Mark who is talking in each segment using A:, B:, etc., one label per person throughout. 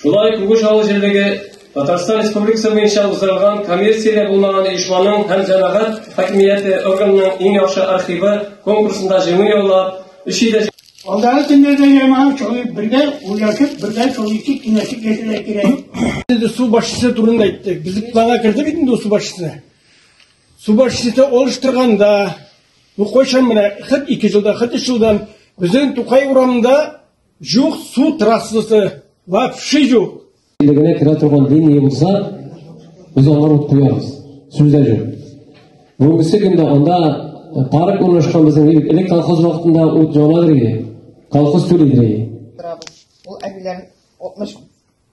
A: Шулай Күгеш авыл җирлеге Татарстан Республикасы буенча уздырылган коммерцияле булмаган оешманың һәм җәмәгать хакимияте органының иң яхшы архивы конкурсында җиңү яулап, 300
B: Алдагы көннәрдә җәмәгать шулай бергә уйлашып, бергә шулай итеп киңәшеп яшәргә кирәк.
C: Инде су башчысы турында әйттек. Безнең планга керде бит инде су башчысы. Су башчысы алыштырганда, бу кайчан менә хет 2 елдан, хет 3 елдан безнең Тукай урамында юк су трассасы, вообще юк.
A: Җирлегенә керә торган линия булса, без аңар ут куябыз. Сүз дә юк. Бүгенге көндә анда парк урнашкан безнең бит элек колхоз вакытында ут янадыр иде. Колхоз түлидер иде.
D: Ул әбиләр 60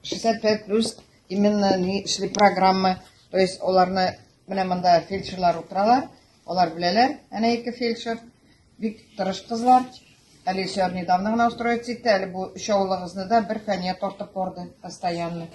D: 65 плюс именно ни эшли программа. То есть аларны менә монда фельдшерлар утыралар, алар беләләр, әнә ике фельдшер, бик тырыш кызлар. Әле еще недавно гына устроиться итте, әле бу өч авылыгызны да бер Фәния тартып барды постоянно.